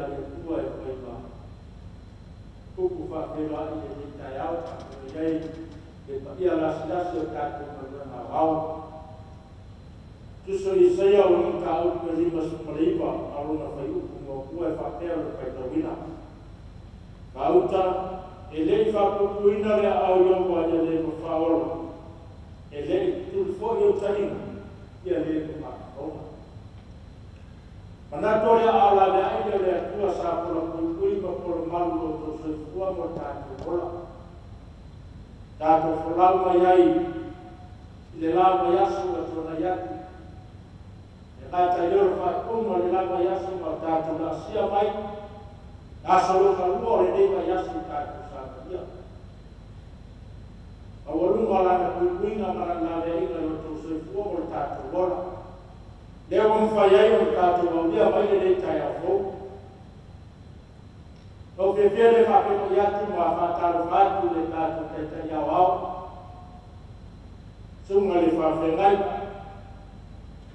a le Atua e fai ma upu faafeiloai i lenei taeao faapea ai le paia lasilasi o tatou galuega aoao. Tusa o Isaia o le mataupu e 59 a lona fuaiupu muamua e faapea lona faitauina. Gauta e le i faapuapuaina le aao i Iopa ia le mafaaola, e le i tutuli foi o taiga ia le mafaaoga. Manatu o le aao laveai lea o le Atua sa pola puipui ma pola malu o outou soifua mo le tatou ola. Tatou folau mai ai i le la vaiaso ua tuanai atu. E gata i lea o le faaiuga o le la vaiaso ma tatou laasia mai aso lona lua o lenei vaiaso i tatou savalia. Maualuga lana puipuiga ma lana laveaiga i o outou soifua mo le tatou ola. Lea ua mafai ai ona tatou aulia mai lenei taeao fou. Lau fiafia le faafeiloai atu ma faatalofa atu i le tatou taitai aoao, susuga i le faafeagai,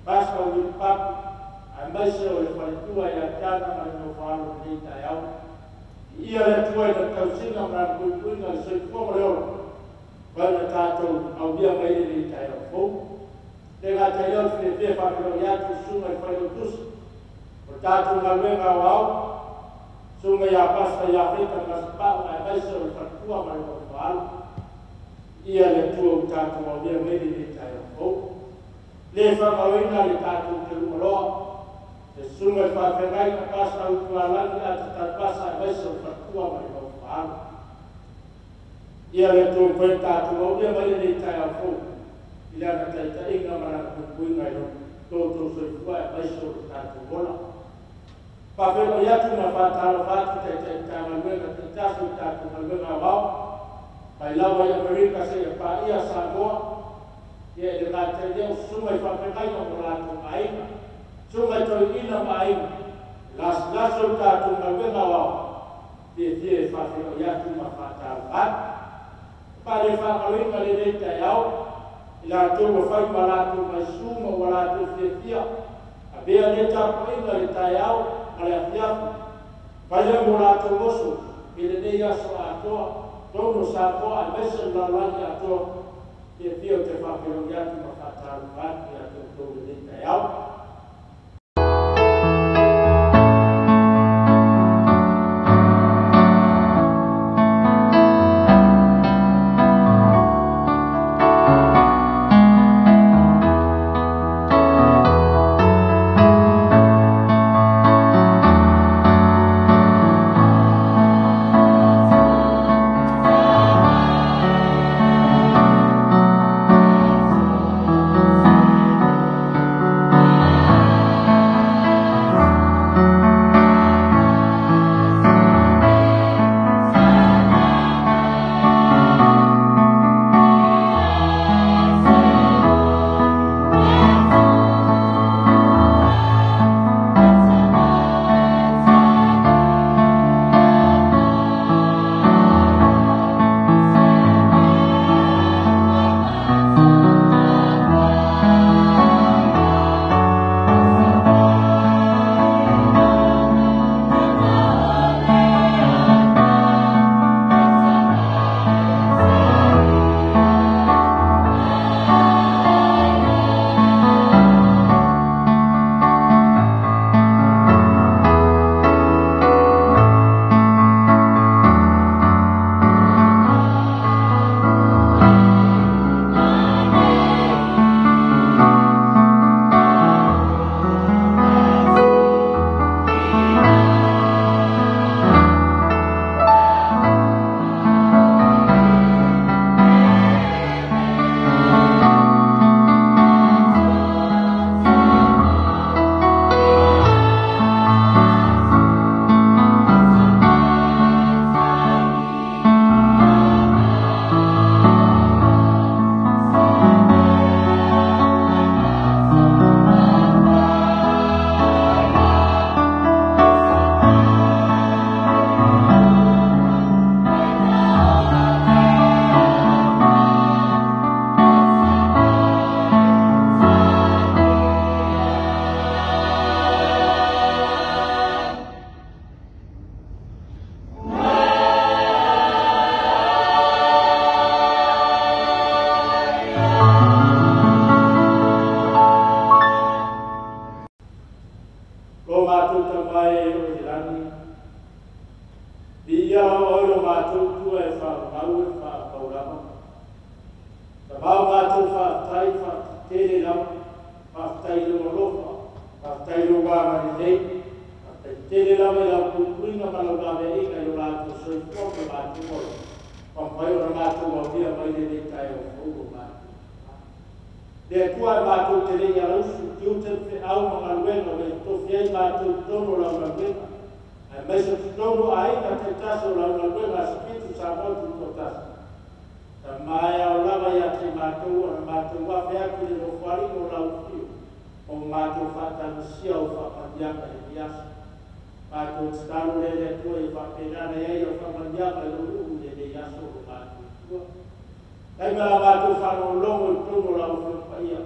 Pastor Willie Papu, aemaise o le faletua ia Tiana ma le nofo-alo i lenei taeao. Viia le Atua i lana tausiga ma lana puipuiga i le soifua ma le ola, pai ona tatou aulia mai lenei taeao fou. Le gata i lea o le fiafia e faafeiloai atu i susuga i le failautusi o le tatou galuega aoao, susuga ia Pastor Iafeta Masepau, aemaise o le faletua ma le nofo-alo. Viia le Atua ua tatou aulia mai lenei taeao fou. Le faamaloina le tatou telugaloa, le susuga i le faafeagaiga Pastor Utualagi Ata Talapasa, aemaise o le faletua ma le nofo-alo. Ia le Atua ua mafai ona tatou aulia mai lenei taeao fou i lana taitaiga ma lana puipuiga i lo outou soifua aemaise o le tatou ola. Faafeiloai atu ma faatalofa atu taitai Matagaluega taitasi o le tatou galuega aoao, mai lava i Amerika seia paia Samoa, ia e le gata i lea o susuga i faafeagaiga ma latou aiga, susuga i toeaiina ma aiga, lasilasi o le tatou galuega aoao, fiafia e faafeiloai atu ma faatalofa atu. Pa le faagaloina lenei taeao, i latou ua fai ma latou maisu ma ua latou fiafia, avea lea tapuaiga i le taeao ma le afiafi, fai lea mo latou oso i lenei aso atoa, totonu o Samoa aemaise o le lalolagi atoa, fiafia ou te faafeiloai atu ma faatalofa atu ia te outou lenei taeao. lagi, viia lau oe lo matou Atua e faamau e faapau lava. Tamau matou faafetai faatetele lava, faafetai i lou alofa, faafetai i lou agalelei, faafetai tele lava i lau puipuiga ma lau laveaiga i lo latou soifua ma lo matou ola. Ua mafai ona matou aulia mai lenei taeao fou o matou. Le Atua e matou te le i alausu, tiute ma feau ma galuega ua e totofi ai matou i totonu o lau galuega, aemaise o totonu o aiga taitasi o lau galuega a Asofitu Samoa Tutoatasi. Tama e ao lava ia te matou ona matou afe atu i le nofoalii o lau afio, ma ua matou faatagisia au faamanuiaga i lenei aso. Matou tatalo lea le Atua ia faapena ona i ai au faamanuiaga i lou nuu i lenei aso o lo matou Atua. Tai ma la matou faalogologo i totonu o lau Afioga Paia,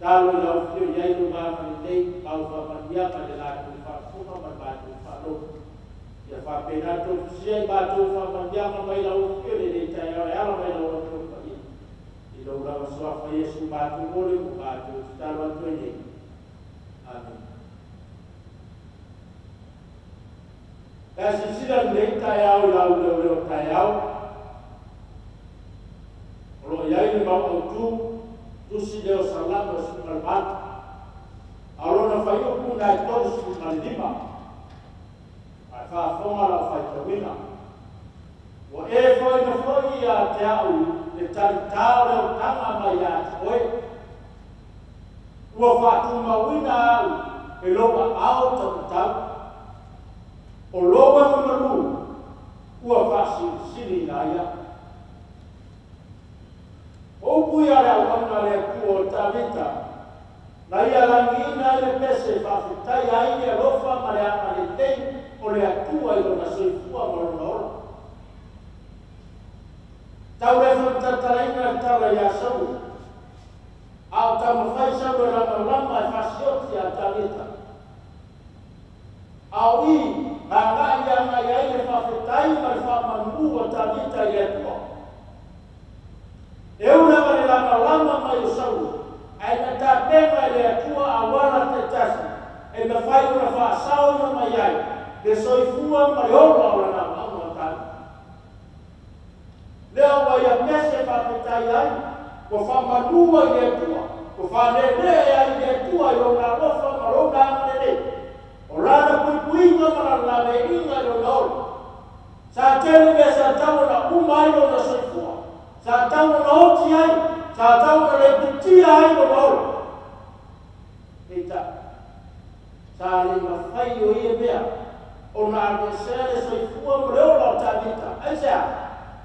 talo i lau afio i ai lou agalelei ma au faamanuiaga i le latou faafofoga ma le matou faalogo. Ia faapena tofusia i matou faamanuiaga mai lau afio i lenei taeao e ala mai lau Afioga Paia. I lou lava suafa Iesu matou mole ua matou tatalo atu ai nei. Amene. Pe a silasila lenei taeao i lau leoleo taeao, o lo o i ai le mau autu, tusi lea o Salamo 18, a o lona fuaiupu lena e 35, a e faafofoga lau faitauina. Ua e foaiina foi ia te au le talitā o le olataga mai ia te oe. Ua faatumauina au e lou aao taumatau. O lou agamalu ua faasilisiliina ai au. O upu ia a le auauna a le Atua o Tavita, na ia lagiina ai le pese e faafetaia ai le alofa ma le agalelei o le Atua i lona soifua ma lona ola. Tau le faamatalaina le tala ia Saulo, a o taumafai Saulo e lamalama e fasioti ia Tavita. A o i, agai agai ai le faafetai ma le faamanu a Tavita i le Atua. E ui lava i le lamalama mai o Saulo, ae na tapena e le Atua auala taitasi e mafai ona faasaoina mai ai le soifua ma le ola o lana auauna o Tavita. Lea ua ia pese faafetai ai, ua faamanu ai i le Atua, ua faalelea ai i le Atua i lona alofa ma lona agalelei, o lana puipuiga ma lana laveaiga i lona ola. Sa tele mea sa tau ona uma ai lona soifua, sa tau ona oti ai, sa tau ona leputia ai lona ola. Peitai, sa le mafai o ia mea ona aveesea le soifua ma le ola o Tavita. Aisea?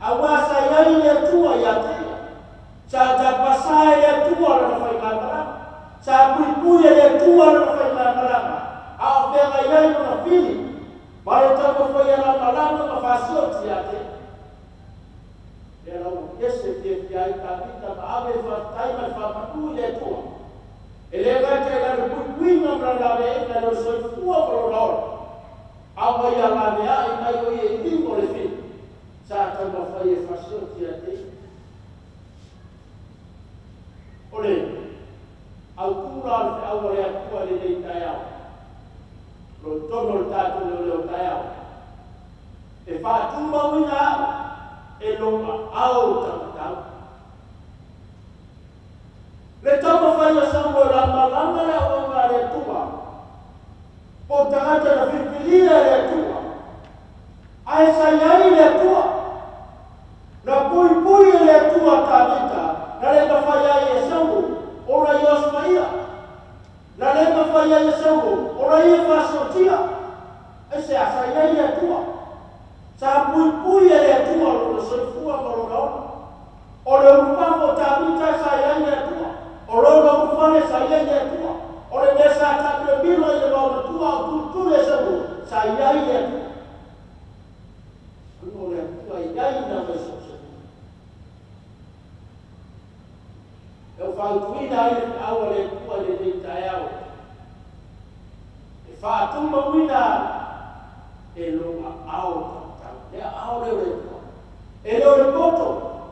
Aua sa i ai le Atua ia te ia. Sa tapasā e le Atua lana faigamalaga. Sa puipui e le Atua lana faigamalaga, a o feagai ai lona fili ma le taumafai e lamalama ma fasioti ia te ia. Lea la ua pese fiafia ai Tavita ma ave le faafetai ma le faamanu i le Atua. E le gata i lana puipuiga ma lana laveaiga i lona soifua ma lona ola, a ua ia laveai mai o ia i lima o le fili sa taumafai e fasioti ia te ia. O le autu la o le feau a le Atua i lenei taeao, o lo o i totonu o le tatou leoleo taeao, e faatumauina au e lou aao taumatau. Le taumafai o Saulo e lamalama le auauna a le Atua, po o tagata na filifilia e le Atua, ae sa i ai le Atua, na puipui e le Atua Tavita, na le mafai ai e Saulo ona ia osofaia, na le mafai ai e Saulo ona ia faasiotia. Aisea? Sa i ai le Atua, sa puipui e le Atua lona soifua ma lona ola. O le ulufafo o Tavita sa i ai le Atua, o lona ulufale sa i ai le Atua, o le mea sa taamilomilo i le vaomatua o tulituli e Saulo, sa i ai le Atua. Ona o le Atua e i ai na mai soosooina. E ua fautuaina ai le feau a le Atua i lenei taeao, e faatumauina e lou aao taumatau. Le aao lea o le Atua, e le o le poto,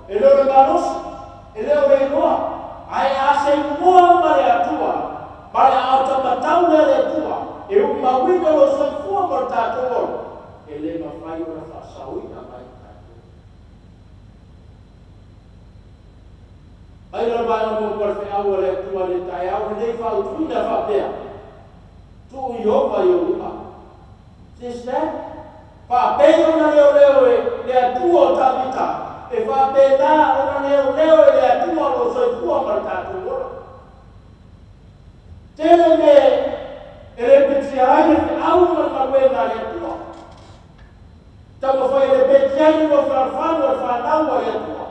e le o le malosi, e le o le iloa, ae a seiloa ma le Atua, ma le aao taumatau lea a le Atua, E umauina lo soifua ma le tatou ola, e le mafai ona faasaoina mai tatou. Mai le vaega muamua o le feau a le Atua i le taeao lenei fautuina faapea, tuu Ieova i ou luma. Sister, faapei ona leoleo e le Atua o Tavita, e faapena ona leoleo e le Atua lo soifua ma le tatou ola. Tele me e le petia ai le feau ma le galuega a le Atua. Taumafai e le petia ai le fealofani o le fanau a le Atua.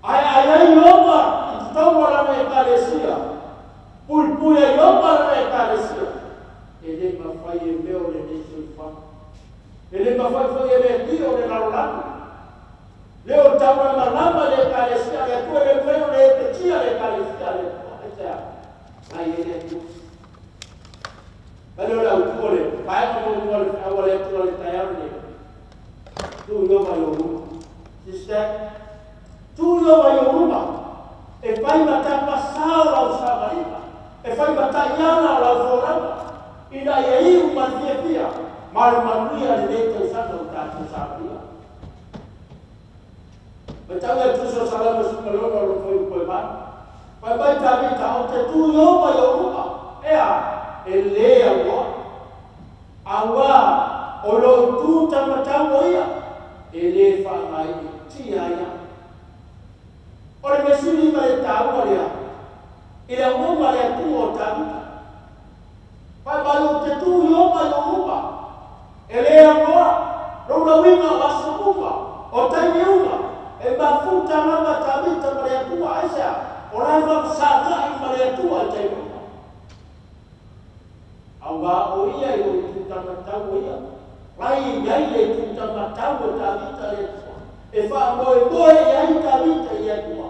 Ae ai ai Ieova i totonu o lana Ekalesia, puipui ai Ieova lana Ekalesia, e le mafai e mea o lenei soifuaga. E le mafai foi e le alii o le lalolagi. Le o taulamalama le Ekalesia a le Atua, e le mafai ona epetia le Ekalesia a le Atua. Aisea? Mai e le Atua. Mai lea o le autu o le vaega muamua o le feau a le Atua i le taeao lenei. Tuu Ieova i ou luma. Sister, tuu Ieova i ou luma. E fai ma tapasā o lau savaliga, e fai ma taiala o lau folauga, ina ia iu ma le fiafia ma le manuia lenei tausaga o tatou savalia. Matau ia tusi o Salamo 16 o lo fuaiupu e 8. Fai mai Tavita, ou te tu Ieova i ou luma, ea, e lē auoa. Auā, o lou tu taumatau o ia, e lē faagaeetia ai au. O le mea sili ma le taua lea, i le auauna a le Atua o Tavita. Fai mai, ou te tu Ieova i ou luma, e lē auoa, lou lauiga o aso uma, o taimi uma, e mafuta lava Tavita ma le Atua. Aisea? O la e faafesaga'i ma le Atua i taimi uma. Auā o ia i lou itu taumatau o ia, lai e i ai le itu taumatau o Tavita le Atua, e faamoemoe i ai Tavita i le Atua.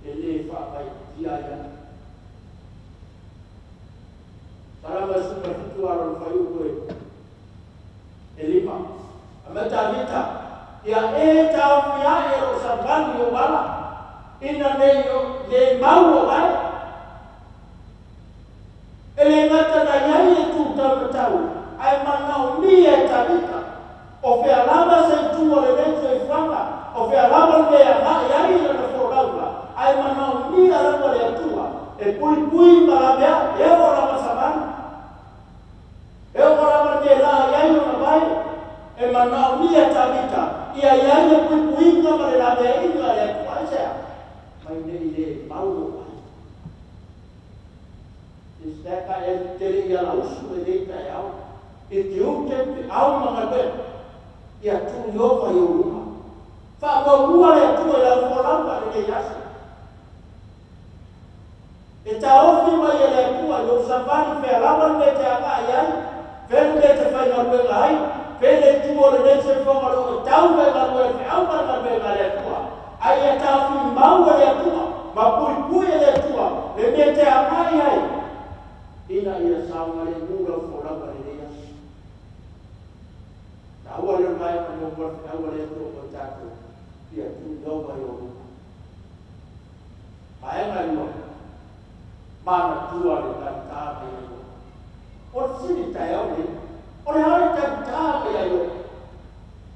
E lē faavaetia ai au. Salamo 17 alo o le fuaiupu e 5. Fai mai Tavita, Ia e taofi ae lou savali i ou ala, ina nei le mau o oe. E le gata na i ai le tu taumatau, ae manaomia e Tavita, o fea lava se itu o lenei soifuaga, o fea lava le mea e agai ai i lana folauga, ae manaomia lava le Atua e puipui ma laveai, e oo lava savali, e oo lava le mea e laa i ai lona vae. E manaomia e Tavita ia i ai le puipuiga ma le laveaiga a le Atua. Aisea? Mai nei le mau o oe. Sister, e te le i alausu lenei taeao, i tiute, feau ma galuega, ia tuu Ieova i ou luma. Faamuamua le Atua i lau folauga lenei aso. E taofi mai e le Atua i ou savali fea lava le mea e te agai ai, fea le mea e te faigaluega ai, fea le itu o lenei soifuaga o lo o tau mai galuega feau ma le galuega a le Atua. Ae ia taofi mau e le Atua ma puipui e le Atua le mea e te agai ai, ina ia saogalemu lau folauga lenei aso. Taua lea o le vaega muamua o le feau a le Atua mo i tatou, ia tuu Ieova i ou luma. Vaega lua, manatua le talitā mai ia Ieova. O le fesili i le taeao lenei, o le a le talitā mai ia Ieova?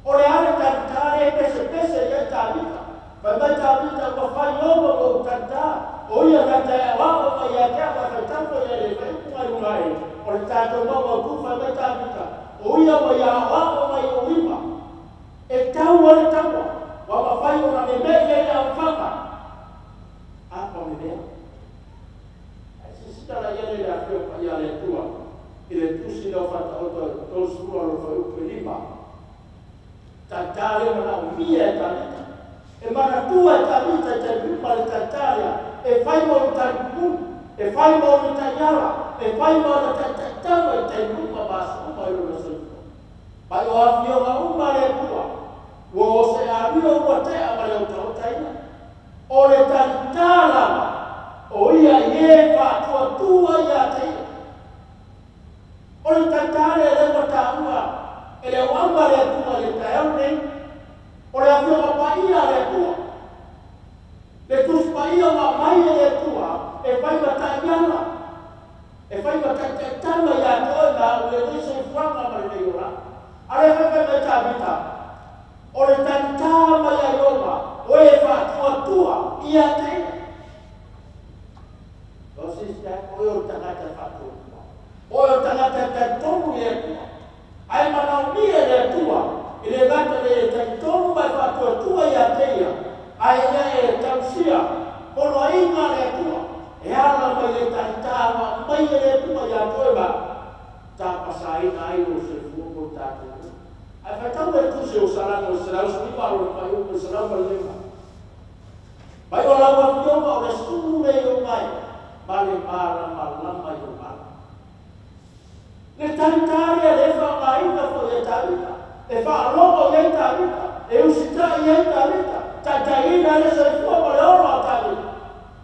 O le a le talitā lea e pesepese i ai Tavita? Fai mai Tavita, ua fai Ieova ma ou talitā, o ia na te aoao mai ia te au e faitau ia le fuaiupu i luga e o le tatou maumautu. Fai mai Tavita, o ia ua ia aoao mai i ou lima, e tau ai le taua, ua mafai ona memei ai le aufaga. A pa memea. Ae silasila la i ai le afio paia a le Atua i le tusi lea o Faataoto 30 alo o le fuaiupu e 5. Talitā lea manaomia e Tavita. E manatua e Tavita i taimi uma le talitā lea, e fai ma ona talipupulu, e fai ma ona taiala, e fai ma ona taitaitaga i taimi uma ma aso uma i lona soifua. Mai o afioga uma a le Atua, ua o se amio ua tea ma le otaotaina. O le talitā lava, o ia i e faatuatua ia te ia. O le talitā lea lea ua taua e le auauna a le Atua i le taeao lenei, o le afioga paia a le Atua, le Tusi Paia ua aumai e le Atua e fai ma taiala. E fai ma taitaitama ia te oe ma au lenei soifuaga ma lenei olaga. A le fai mai Tavita, o le talitā mai ai ona, o e faatuatua ia te ia. O sisi o e o le tagata faatuatua. O e o le tagata e talitonu i le Atua. Ae manaomia e le Atua, i le gata le e talitonu ma e faatuatua ia te ia, ae ia e tausia poloaiga a le Atua, e ala mai le talitā ma mai e le Atua ia te oe ma tapasaina ai lou soifua mo le tatou. Ae faitau le tusi o Salamo 119 lona fuaiupu 105. Mai o lau afioga o le sulu le i o mai, ma le malamalama i o ala. Le talitā lea le faaaogaina foi e Tavita, e faalogo i ai Tavita, e usitai i ai Tavita, taitaiina le soifua ma le ola o Tavita.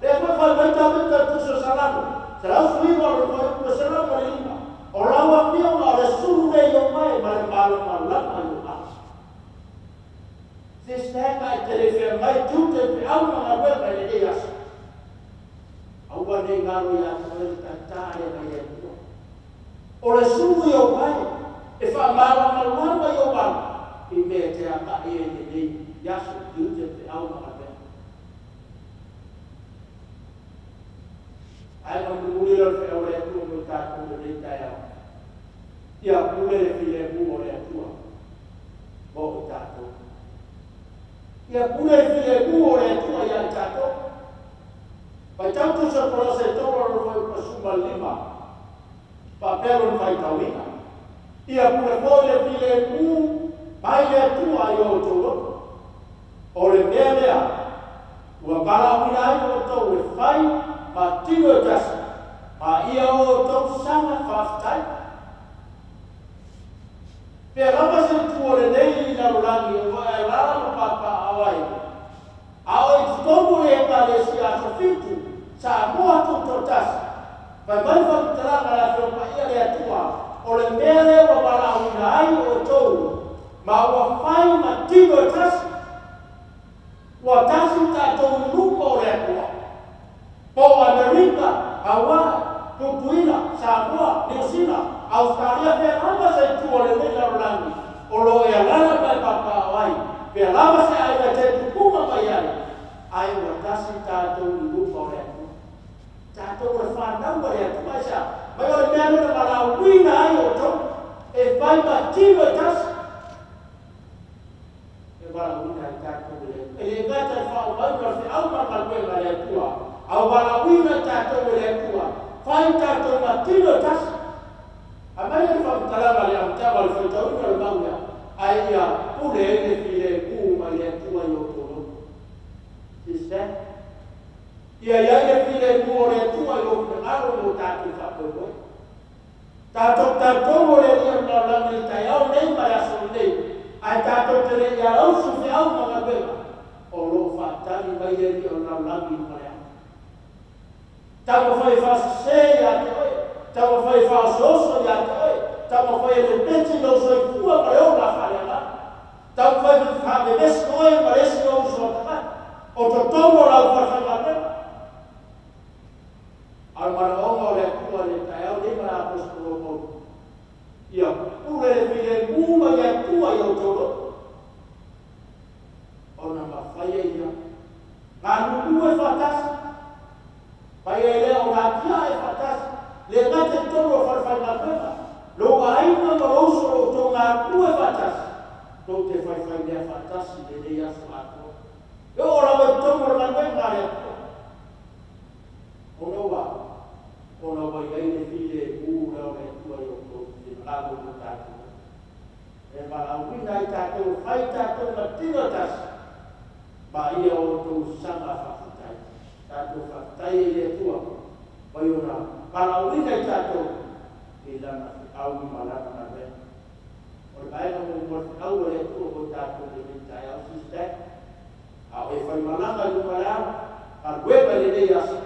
Lea foi fai mai Tavita i le tusi o Salamo, 119 lona fuaiupu 105. O lau afioga o le sulu le i o mai ma le malamalama i o ala. Sisitega e te le feagai tiute feau ma galuega i lenei aso. Aua nei galo ia te oe le talitā lea mai le Atua. O le sulu i o mai e faamalamalama i o ala i mea te agai ai lenei aso tiute feau ma galuega. Ae mamulimuli lea o le feau a le Atua mo i tatou lenei taeao. Ia pule le filemu o le Atua mo i tatou. Ia pule le filemu o le Atua ia i tatou. Faitau tusi o Kolose 3 lona fuaiupu 15, faapea lona faitauina. Ia pule foi le filemu mai le Atua i o outou loto. O le mea lea ua valaauina ai outou e fai ma tino e tasi, ma ia o outou saga faafetai. Pea lava se itu o lenei i lalolagi o ua e alaala ma papaaao ai. A o i totonu o le Ekalesia Aso Fitu, Samoa tutoatasi, fai mai faamatalaga a le Afioga Paia le Atua, o le mea lea ua valaauina ai outou, ma ua fai ma tino e tasi. Ua tasi tatou i luma o le Atua. Po o Amerika, Hawaii, Tutuila, Samoa, Niu Sila, Australia, pea lava se itu o lenei lalolagi o lo o e alaala ma e papaaao ai, pea lava se aiga te tupuga mai ai, ae ua tasi tatou i luma o le Atua. Tatou o le fanau a le Atua, aisea? Mai o le mea lea na valaauina ai outou, e fai ma tino e tasi. E valaauina ai tatou e le Atua. E le gata i le faaumauga o le feau ma le galuega a le Atua, a ua valaauina i tatou e le Atua, fai tatou ma tino e tasi. Aumai le faamatalaga a le amataga o le faitauina o le mau lea, ae ia pule ai le filemu mai le Atua i outou loto. Sisitega. Ia i ai le filemu o le Atua i lou finagalo mo tatou faamoemoe. Tatou talitonu o le Alii o le lalolagi i le taeao nei ma le aso lenei, ae tatou te le i alausu feau ma galuega, o lo o faatali mai le Alii o le lalolagi ma le ata. Taumafai e faasese ia te oe, taumafai e faaosooso ia te oe, taumafai e lepeti lou soifua ma le ola faaleagaga. Taumafai e faavevesi oe ma le isi ou uso a tagata, o totonu o lau falefaigaluega. A o le manaoga o le Atua i le taeao nei ma le aposetolo Paulo, ia pule le filemu mai le Atua i outou loto, ona mafai ai ia galulue faatasi, fai ai lea o atiae faatasi, le gata i totonu o falefaigaluega, lou aiga ma lou uso o lo outou galulue faatasi, tou te faifai mea faatasi i lenei aso atoa. E oo lava i totonu o le galuega a le Atua. Ona ua, ona ua i ai le filemu lea o le Atua i outou finagalo mo tatou. E valaauina ai tatou, e fai tatou ma tino e tasi, ma ia outou saga faafetai. Tatou faafetai ai i le Atua, mai ona valaauina i tatou i lana feau ma lana galuega. O le vaega muamua o le feau a le Atua mo i tatou i lenei taeao, sisitega. A o e faimalaga i luga o le ala, galuega i lenei aso,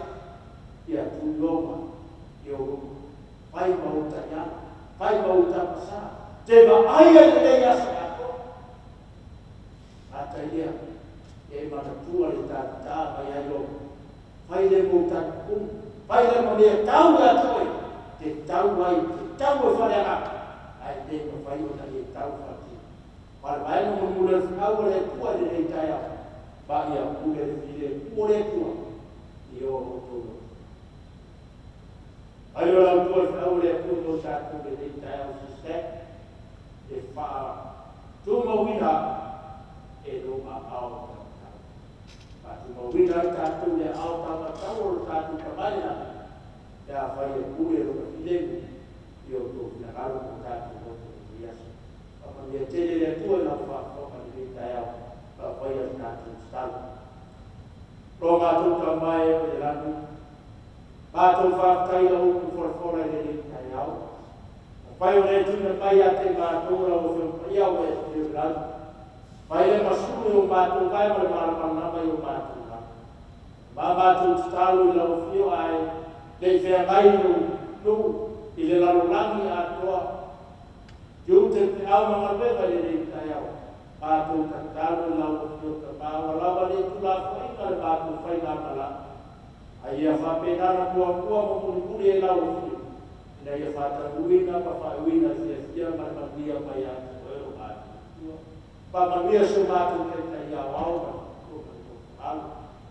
ia tuloga i ou luma. Fai ma ou taiala, fai ma ou tapasā, te vaai ai i lenei aso atoa. Ata ia, ia e manatua le talitā mai ai lou. Fai le mou tatupumu, fai le ma mea tau ia te oe, Te tau ai, te tau e faaleagaga, ae le mafai ona e tau faatino. Ma le vaega mulimuli o le feau a le Atua i lenei taeao, ma ia pule le filemu o le Atua i o outou loto. Ai o lau tua le feau a le Atua mo tatou i lenei taeao sisē, e faatumauina e lou aao taumatau. Faatumauina ai tatou i le aao taumatau o lo tatou Tama i le lagi, pe afai e pule lona filemu i o outou finagalo ma o tatou loto i lenei aso. Faamanuia tele le Atua i lau faafofoga i lenei taeao, a o faia le tatou tatalo. Lo matou Tama e o i le lagi, matou faafetaia upu folafola i lenei taeao. Mafai ona e tuuina mai ia te matou lau Afioga Paia ua e afio i le lagi. Mai le masulu i o matou vae ma le malamalama i o matou lagi. Ma matou tatalo i lau afio ae le i feagai lou nuu i le lalolagi atoa. Tiute feau ma galuega i lenei taeao. Matou tatalo i lau afio Tama ua lava le tuulafoaiga le matou faigamalaga. A ia faapena na muamua ma mulimuli e lau afio, ina ia faataunuuina ma faaiuina fiafia ma le manuia mai ia te oe o matou Atua. Faamanuia si o matou Taitai aoao ma le faletua ma le tofa alo,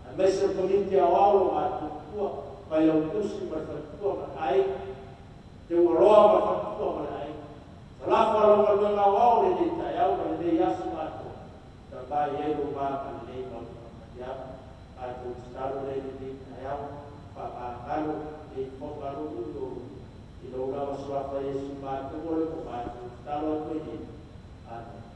aemaise o le Komiti Aoao o matou matua, Failautusi ma le faletua ma le aiga, Teualoa ma le faletua ma le aiga. Salafo lau galuega aoao lenei taeao ma lenei aso atoa, Tama e i ai lou agalelei ma lau faamanuiaga. Matou tatalo lea i lenei taeao, faamagalo le fofoga lou ulu i lou lava suafa Iesu matou o le o matou tatalo atu ai nei. Amen.